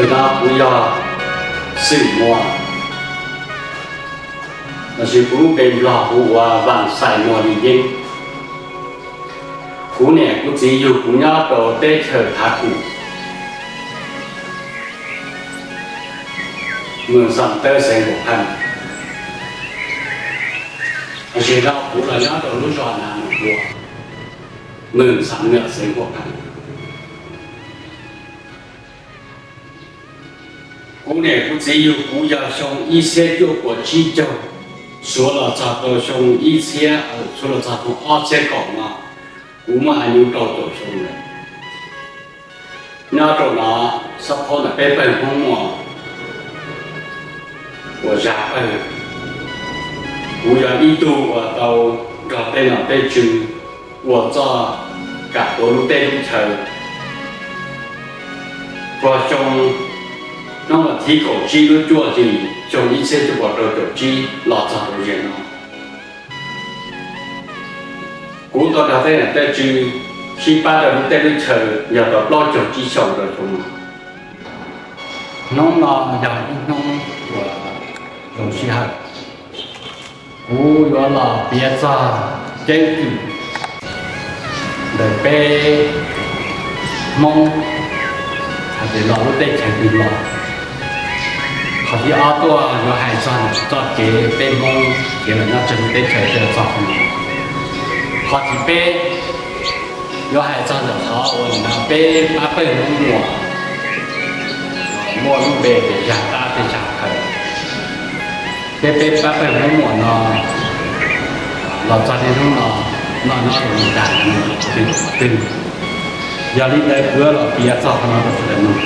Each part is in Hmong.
Ntawm no kuv yog Xwm Muas, los sis kuv lub npe Nplog kuv ua Vam Xais Muas Lis Yeeb. Kuv niam kuv txiv yug kuv nyob rau teb chaws Thav Kum, Mws Xam Tawb, xeev Huam Phaj. Tam sim no kuv los nyob rau lub zos Nas Mus Dua, Mws Xam Nwm, xeev Huam Phaj. Kuv niam kuv txiv yug kuv yog xyoo ib txhiab cuaj puas tsib caug, suav los txog rau xyoo ib txhiab, suav los txog rau ob txhiab kaum no, kuv muaj añus rau caum xyoo lawm. Nyob rau no, xab phob ntawm peb pawg Hmoob Muas uas zaj pawg, kuv yog ib tug uas tau nrog tej nom tej tswv ua txoj kam tuav lub teb lub chaw. Txog xyoo, hnub vas thib kaum tsib lub cuaj hlis xyoo ib txhiab cuaj puas rau caum tsib los txog rau zaum no, kuv tau nrog tej nom tej tswv sib pab rau lub teb lub chaw yog tau plaub caug tsib xyoos rau xyoo no. Hnub no yog ib hnub uas zoo sij hawm, kuv yuav los piav txog ceeb twm ntawm peb Hmoob hais tias los lub teb chaws twg los. Qhov thib ob tuaj yuav hais txog txoj kev peb Hmoob kev los nyob tseg lub teb chaws txog qhov no. Qhov thib peb yuav hais txog ntawm qhov uas nim no peb pab pawg Hmoob Muas muaj lub npe tias Yaj Tab Tej Tsag Khaws. Peb peb pab pawg Hmoob Muas no los txog niaj hnub no noj nyob rau li cas, twg twg. Yog li ntawd kuv yuav los piav txog qhov no rau sawv daws mloog.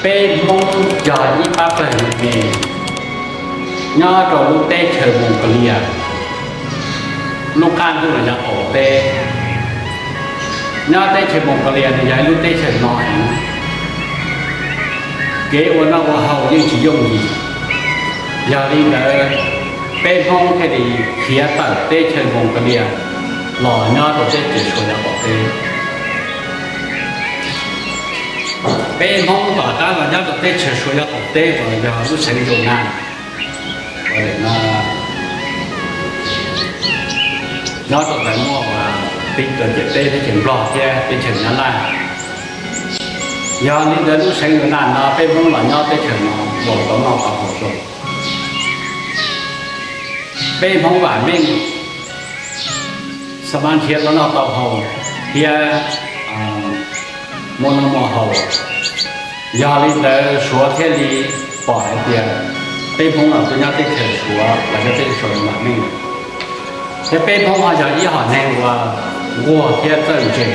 Peb Hmoob yog ib pab pawg me me nyob rau lub teb chaws Moos Kas Lias, lub qab ntuj los yog qaum teb. Nyob teb chaws Moos Kas Lias no yog ib lub teb chaws no heev, kev ua noj ua haus yeej tsis yooj yim. Yog li ntawd, peb Hmoob thiaj li khiav tawm teb chaws Moos Kas Lias los nyob rau teb chaws Suav yog qaum teb. Peb Hmoob tom qab los nyob rau teb chaws Suav yog qaum teb uas yog lub xeev Yus Nas, uas nyob rau ntawd muaj tib rau ciam teb teb chaws Nplog thiab teb chaws Nyab Laj. Yog li ntawd lub xeev Yus Nas no peb Hmoob los nyob teb chaws no los tau noj tau haus zoo. Peb Hmoob vam meej, xav mas nrhiav tau noj tau haus thiab muaj noj muaj haus. Yog li ntawd Suav thiaj li pom hais tias peb Hmoob los tuaj nyob teb chaws Suav los nyob teb chaws Suav vam meej, thiab peb Hmoob ho yog ib hom neeg uas nquag thiab txawj ntse.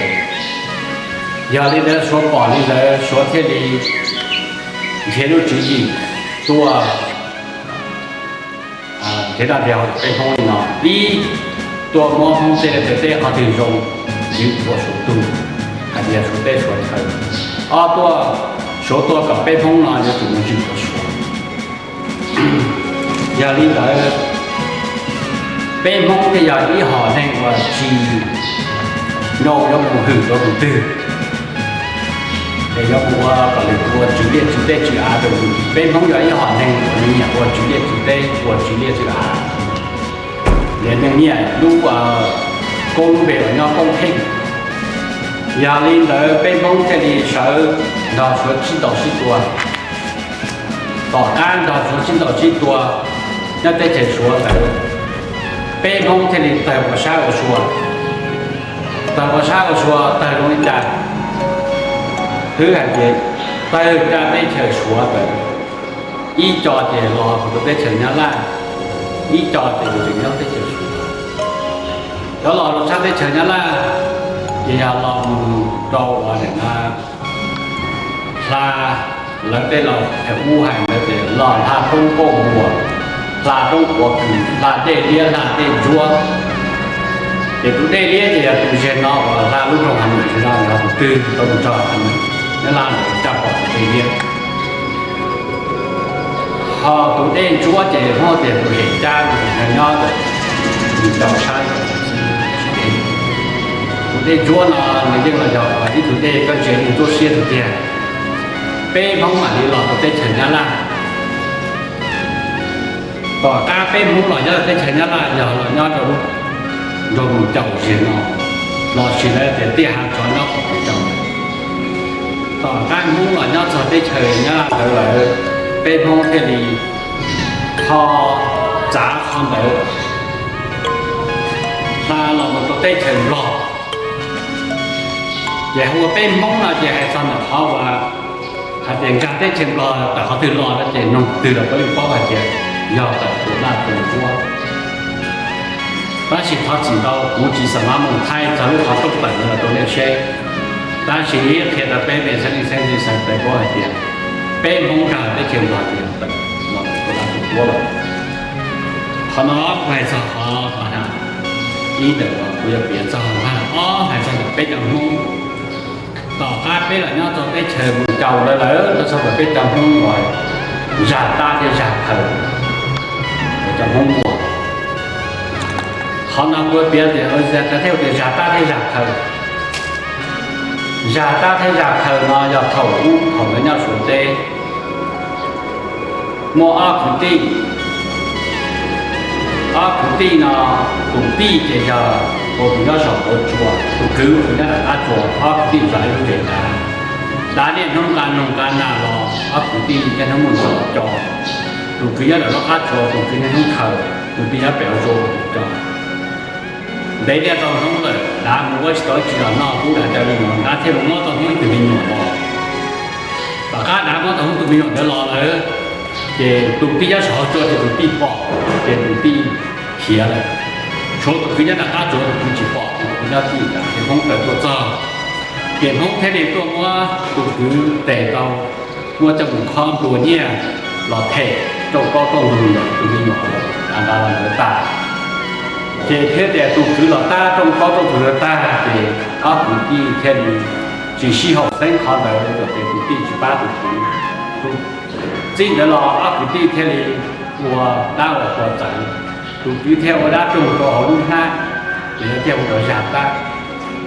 Yog li ntawd Suav pom li ntawd Suav thiaj li nrhiav lub tswv yim tuaj nrhiav dab nrhiav hauv peb Hmoob li no: ib, tuaj muab Hmoob tej liaj tej teb qhov twg zoo ywm ua Suav tug, hais tias Suav teb Suav chaw. Ob, tuaj, Suav tuaj kom peb Hmoob no yuav tsum mus ywm rau Suav. Yog li ntawd, peb Hmoob thiaj yog ib hom neeg uas tsis nyoo yuav mus hwm rau tus twg, es yuav mus ua kom lwm tus ua tswv liaj tswv teb tswv av rau yus. Peb Hmoob yog ib hom neeg uas nyiam ua tswv liaj tswv teb, ua tswv liaj tswv av, niaj hnub nyiam lub koob lub npe uas nyob koob pheej. Yog li ntawd peb Hmoob thiaj li sawv nrog Suav sib ntaus sib tua. Tom qab nrog Suav sib ntaus sib tua nyob teb chaws Suav ntawd, peb Hmoob thiaj li tawg pov sab ua Suav. Tawg pov sab ua Suav tawg zoo li cas? Twb hais tias tawg rau teb chaws Suav ntawd, ib co ces los rau teb chaws Nyab Laj, ib co ces tseem nyob teb chaws Suav. Cov los rau sab teb chaws Nyab Laj ces yog los mus rau uas nim no hla, lawv tej laus thaum ub hais ntawd ces los hla roob kauj muas, hla roob quav kws, hla dej liab, hla dej ntsuab. Ces tus dej liab ces yog tus zeg no uas hla lub nroog Has Num, no yog tus twg tau mus txog Has Num, Nyab Laj ntawd caj pom tus dej liab. Ho tus dej ntsuab ces muab tias tus hem cab nyob ntawm tus cau sab. Tus dej ntsuab no nws yeej los yog ib tug dej koj ntsia yeej ntsuab siab tiag tiag. peb Hmoob mam li los rau teb chaws Nyab Laj. Tom qab peb Hmoob los nyob rau teb chaws Nyab Laj yog los nyob rau nrog mus caum zig no, los sis lawv tias tij ha tsov nyob qhov pes tsawg. Tom qab Hmoob los nyob txog teb chaws Nyab Laj ntawd lawm, peb Hmoob thiaj li ho txav qhov ntawd hla los mus rau teb chaws Nplog. Ces hu ua peb Hmoob no ces hais txog ntawm qhov uas hais tias nkag teb chaws Nplog tawm qhov twg los no ces noog twg los puav leej paub hais tias yog tawm tus Nplog tus Nplog. Tab sis thov txim ntau, kuv tsis xav mas mus thaij txog lub qhov rooj tawm ntawd los rau nej seb. Tab sis qhia rau peb me xeeb leej xeeb ntxwv sawv daws paub hais tias peb Hmoob nkag teb chaws Nplog ces tawm los tus Nplog tus Nplog lawm. Qhov no kuv hais txog qhov ib ntawm uas kuv yuav piav txog, ob hais txog ntawm peb cov Hmoob. Tom qab peb los nyob txog teb chaws Mus Caus lawm lawm, txog ntawm peb cov Hmoob uas Zag Tab thiab Zag Phaws, cov Hmoob Muas. Qhov no kuv piav tias thiaj tias Zag Tab thiab Zag Phaws. Zag Tab thiab Zag Phaws no yog thaum ub thaum lawv nyob Suav teb, muaj ob kwv tij. Ob kwv tij no, tus tij ces yog tus nyob saum hauv tsua, tus kwv tus nyob nram qab tsua, ob kwv tij zov ib lub tsev dav. Dav niaj hnub nqa noog nqa nas los ob kwv tij niaj hnub mus zov co. Tus kwv nyob nram lub qab tsua, tus kwv niaj hnub khaws, tus tij nyob pem hauv tsua co. Ntev niaj tau hnub lawm, dav mus ua tsis tau tsis los noj, hnub dav cov me nyuam, dav thiaj mus muab tau hnub ib tug me nyuam los. Tom qab dav muab tau hnub tus me nyuam ntawd los lawm, ces tus tij nyob saum hauv tsua ces tus tij pom, ces tus tij khiav lawm. Tshuav tus kwv nyob nram qab tsua, tus kwv tsis pom, tus kwv nyob tij ntawd ces Hmoob tawm tuaj txog, ces Hmoob thiaj li tuaj muab tus kwv tes tau, muab coj mus khob nplua nyiaj los them rooj plaub rooj ntug ntawm tus me nyuam dav ntawd tas. Ces thiab tias tus kwv los tab rooj plaub rooj ntug ntawd tag ces ob kwv tij thiaj li tsis sib haum xeeb qhov ntawd, ces tus tij tsis pab tus kwv. Tus txij ntawd los ob kwv tij thiaj li ua dab ua qhua txawv. Tus kwv thiaj ua dab raug rau hauv lub hnab, ces lawv thiaj hu ua Zag Tab.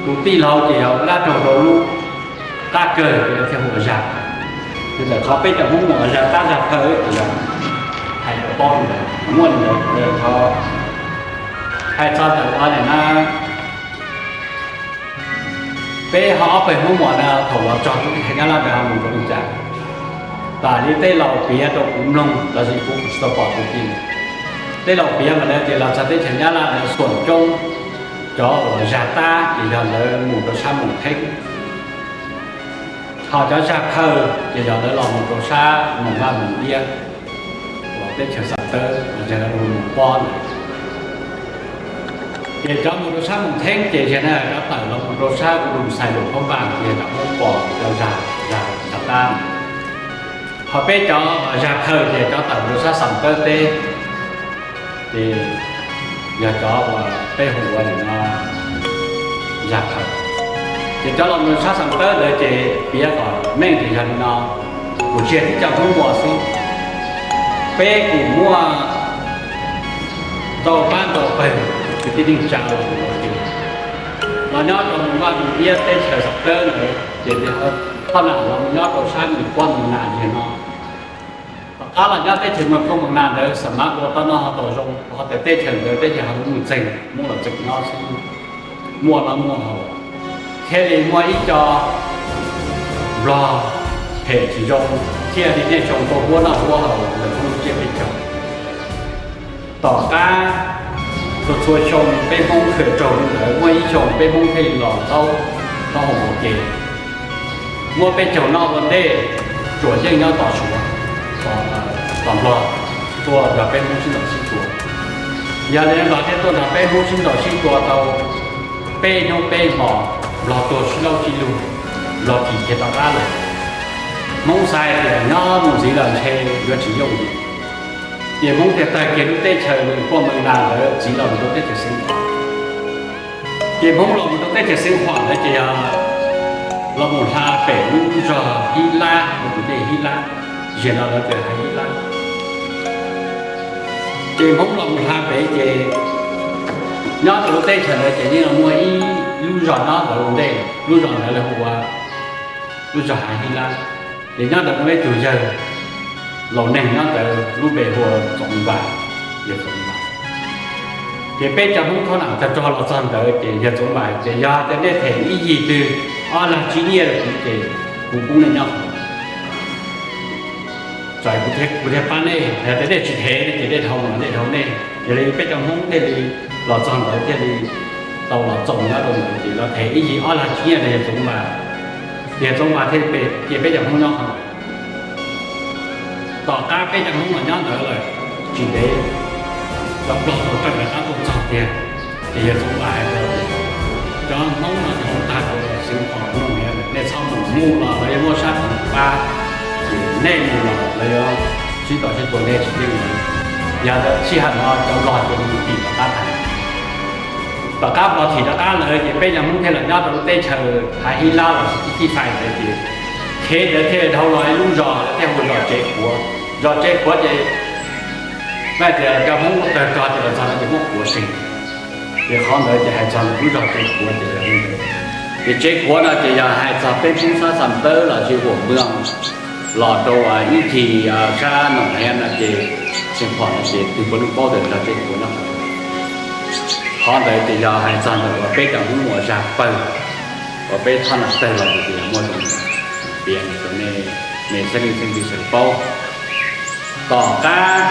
Tus tij laug ces ua dab raug rau lub qab kawg, ces lawv thiaj hu ua Zag. Ces ntawm qhov peb cov Hmoob Muas Zag Tab Zag Phaws, hais tau paub li ntawd, muaj li ntawd. Qhov hais txog ntawm qhov nim no peb ho ob pawg Hmoob Muas no thaum los txog teb chaws Nyab Laj ntawd ho mus zoo li cas, tas li tej laus piav rau kuv mloog los sis kuv tsis tau pom tus tij. Tej laus piav mas lawv tias los txog teb chaws Nyab Laj ntawd xuam coob, cov uas Zag Tab ces yog lawv mus rau sab Moos Theeb, ho cov Zag Phaws ces yog lawv los mus rau sab Moos Vaj Moos Diab, uas teb chaws Xam Tawb, yog lawv mus Moos Pob ntawd. Ces cov mus rau sab Moos Theeb ces yog cov tawm los mus rau sab Lus Xais Lus Phab Npas, ces cov Hmoob Pos, cov Zag, Zag, Zag Tab. Ho peb cov Zag Phaws ces cov tawm mus rau sab Xam Tawb teb, ces yog cov uas peb hu ua nim no Zag Phaws. Ces cov los mus rau sab Xam Tawb ntawd ces piav kom meej ces yog li no. Kuv tsis yog tib co Hmoob Muas xwb, peb kuj muaj ntau pab ntau pawg kwv tij neej tsa los mus ua ke, los nyob rau Moos Vaj Moos Diab teb chaws Xam Tawb ntawd, ces thoj nam los mus nyob rau sab Moos Pob Moos Nas yog no. Tom qab los nyob teb chaws Moos Pob Moos Nas ntawd xam mas ua tau noj ho tau zoo, ho tias teb chaws ntawd teb chaws ho mus txeeg, Hmoob los txeeg nyob xwb, muaj los muaj hauv. Thiaj li muaj ib co Nplog phem tsis zoo, thiaj li niaj xyoo tau huab noj huab haus ntawm Hmoob tsiab peb caug. Tom qab txhua txhua xyoo peb Hmoob khwv raug li ntawd, muaj ib xyoo peb Hmoob thiaj li los taub taub hau ua ke, muab peb caug noj ua ntej, tsuas yeej nyob tom Suav, tom Nplog, tuaj nrog peb Hmoob sib ntaus sib tua. Yog li Nplog thiaj tuaj nrog peb Hmoob sib ntaus sib tua tau peb hnub peb hmo, Nplog tuag sib laub sib lug, Nplog kis kiag rov qab lawm. Hmoob xav tias nyob mus ntxiv los ntshe yuav tsis yooj yim, ces Hmoob thiaj tawg kiag lub teb chaws Moos Pob Moos Nas ntawd ntxiv los mus rau teb chaws Xeev Khuam. Ces Hmoob los mus rau teb chaws Xeev Khuam ntawd ces yog los mus hla pem lub zos Hib Lab, lub tus dej Hib Lab, zaum no lawv tias hais Hib Lab. Ces Hmoob los mus hla pem ces nyob rau lub teb chaws ntawd ces yeej muaj ib lub zos nyob ntawd ua ntej, lub zos ntawd lawv hu ua lub zos hais Hib Lab. Ces nyob ntawd muaj ib tug yawg laus neeg nyob ntawd lub npe hu ua Txoov Vas, yawg Txoov Vas. Ces peb cov Hmoob thoj nam tag rog los txog ntawd ces yawg Txoov Vas tias, yog tias nej them ib yig twg ob lag tsib nyiaj rau kuv ces kuv pub nej nyob hauv, txawm kuv thiaj pab nej. Yog tias nej tsis them no ces nej dhau los nej dhau nej. Yog li peb cov Hmoob thiaj li los txog ntawd thiaj li tau los txoos nyob rau ntawd ces los them ib yig ob lag tsib nyiaj rau yawg Txoov Vas, yawg Txoov Vas thiaj li cia peb cov Hmoob nyob hauv. Tom qab peb cov Hmoob los nyob ntawd lawm tsis ntev, cov Nplog tau rov qab tuaj txog tiag, ces yawg Txoov Vas hais tias, cov Hmoob no ces hauv tag rau Xeev Khuam no, nej txhob mus, mus los lawv yuav muab sab tod pab, ces nej mus los lawv yuav sib tom sib tua nej tsis yeej li. Yog sij hawm no cov Nplog ces mus thim rov qab. Tom qab Nplog thim rov qab lawm ces peb cov Hmoob thiaj los nyob rau lub teb chaws Hav Hib Lab los sis Thib Fais ntawd ces, ces ntawd thiaj dhau los ib lub zos lawv thiaj hu zos Tsev Khuav. Zos Tsev Khuav ces, mas tias cov Hmoob tawg rog ces los txog no ces muab Khuav seem, ces qhov ntawd ces hais txog ntawm lub zos Tsev Khuav ces yog li ntawd. Ces Tsev Khuav no ces yog hais txog peb Hmoob sab Xam Tawb los sis Huam Npwg los rau ib ncig sab Noom Hiav no ces, Xeev Khuam no ces tus puav leej paub tias zos Tsev Khuav no. Qhov ntawd ces yog hais txog ntawm uas peb cov Hmoob uas zaj pawg, uas peb thoj nam tawg los ces yog muaj zoo piav rau nej, nej txheeb leej txheeb ntxwv sawv daws paub. Tom qab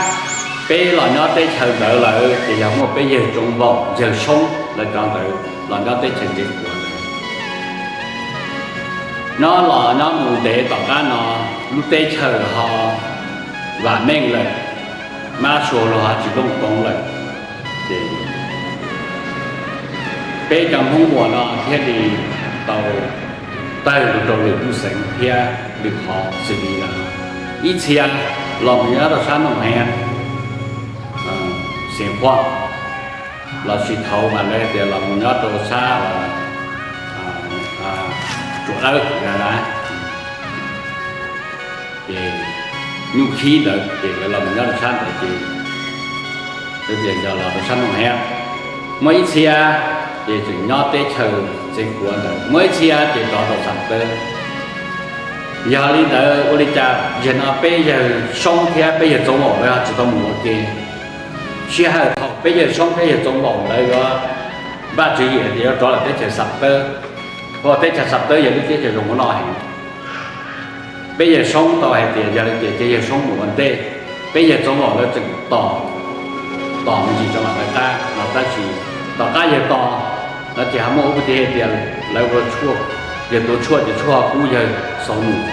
peb los nyob teb chaws ntawd lawm ces yog muaj peb yawg Tsoov Vaum yawg Soob lawv cov ntawd los nyob teb chaws Tsev Khuav ntawd. Nyob los nyob mus ntev tom qab no lub teb chaws ho vam meej lawm, mab sua los ho tsis looj koov lawm, ces peb cov Hmoob Muas no thiaj li tau tawg los rau lwm lub xeev thiab lwm qhov xws li no. Ib txhia los mus nyob rau sab Noom Hiav, Xeev Khuam, los sis thaud mas lawv tias los mus nyob rau sab Tsuas Dawb na, ces Nyuj Khib ntawd ces lawv los mus nyob rau sab ntawd ces lawv tias yog los rau sab Noom Hiav. Muaj ib txhia ces tseem nyob teb chaws Tsev Khuav ntawd, muaj ib txhia ces rov rau Xam Tawb. Yog li ntawd ua li cas zaum no peb yawg Soob thiab peb yawg Txoov Vaum lawv ho tsis tau mus ua ke? Sij hawm thaum peb yawg Soob thiab yawg Txoov Vaum lawv yuav npaj tswv yim hais tias yuav rov lawm teb chaws Xam Tawb, ua teb chaws Xam Tawb yog lub teb chaws zoo ua noj heev. Peb yawg Soob tau hais tias yog li tias ces yawg Soob mus ua ntej, peb yawg Txoov Vaum lawv tseem tos, tos me ntsis rau mam lawv qab no tab sis tom qab yawg tos no ces ho muaj ub tiag tias lawv ua tshuaj, yawg tuav tshuaj ces tshuaj ho pub yawg Xauv Nus.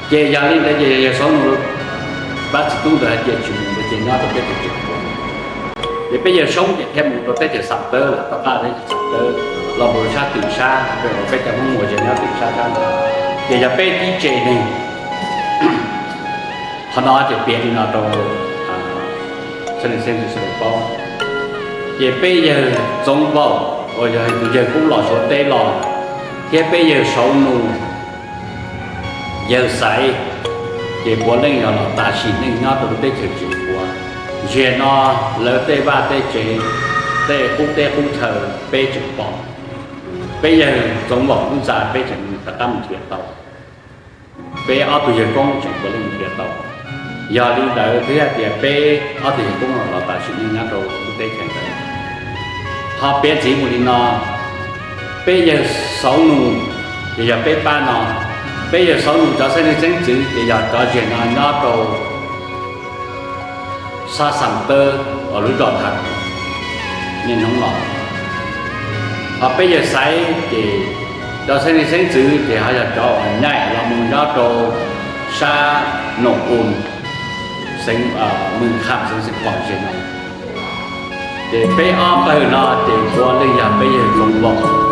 Ces yog li ntawd ces yawg Xauv Nus pab txiv tub ntawd hais tias tsis mus ntawd ces nyob rau teb chaws Tsev Khuav. Ces peb yawg Soob ces thiaj mus rau teb chaws Xam Tawb lawm, tom qab teb chaws Xam Tawb los mus rau sab twm sab, peb cov Hmoob Muas ces nyob twm sab sab ntawd. Ces yog peb tib tsev neeg. Qhov no ces piav li no rau txheeb leej txheeb ntxwv sawv daws paub. Ces peb yawg Txoov Vaum uas yog tus yawg kub los Suav teb los, thiab peb yawg Xauv Nus, yawg Xaiv, ces puav leej yog los tas sim neej nyob rau lub teb chaws Tsev Khuav. Zaum no lawv tej vaj tej tsev, tej qub teb qub chaw peb tseem pom. Peb yawg Txoov Vaum lub ntxa peb tseem rov qab mus nrhiav tau. Peb ob tug yawg koob tseem puav leej nrhiav tau. Yog li ntawd thiaj hais tias peb ob tug yawg koob los tas sim neej nyob rau lub teb chaws ntawd. Ho piav ntxiv mus li no, peb yawg Xauv Nus, ces yog peb pab no, peb yawg Xauv Nus cov txheeb leej txheeb ntxwv ces yog cov zaum no nyob rau sab Xam Tawb uas lub zos Tham niaj hnub no. Ho peb yawg Xaiv ces cov txheeb leej txheeb ntxwv ces ho yog cov uas nyaim los mus nyob rau sab Noom Us, xeev Mws Kham, xeev Xeev Khuam zaum no. Ces peb ob pawg no ces puav leej yog peb yawg Txoov Vaum.